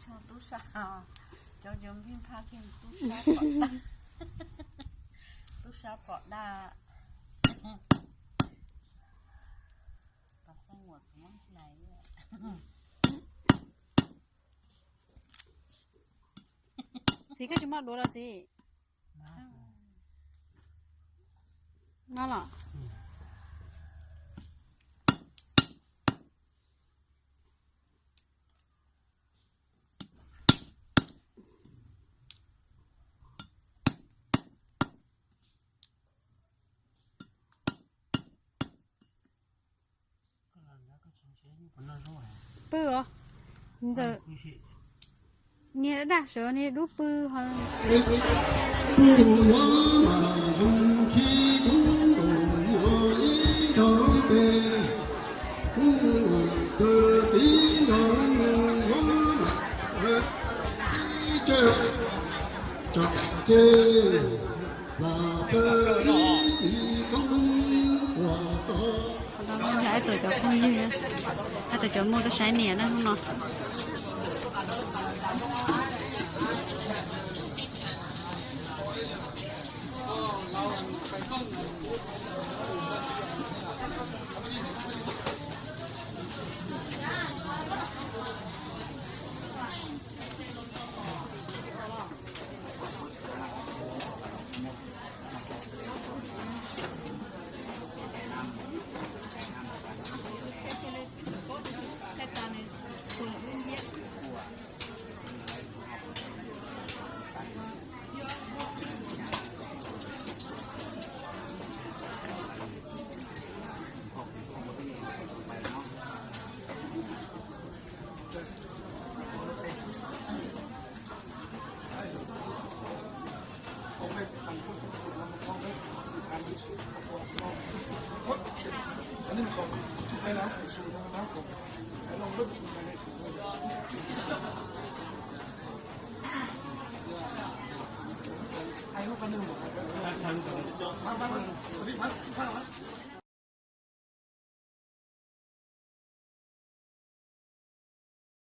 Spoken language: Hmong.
Tub sab, cov cov npij nphaj thiaj tub sab pom daj, tub sab pom daj. Txiv, koj tsis muaj duav los txiv? No los. Pw os. Ntxawm, niag daj sawv niag dub pw ho. Qhov no yog Ab Tuam cov phooj ywg, Ab Tuam cov muaj tuaj saib niam na hnub no.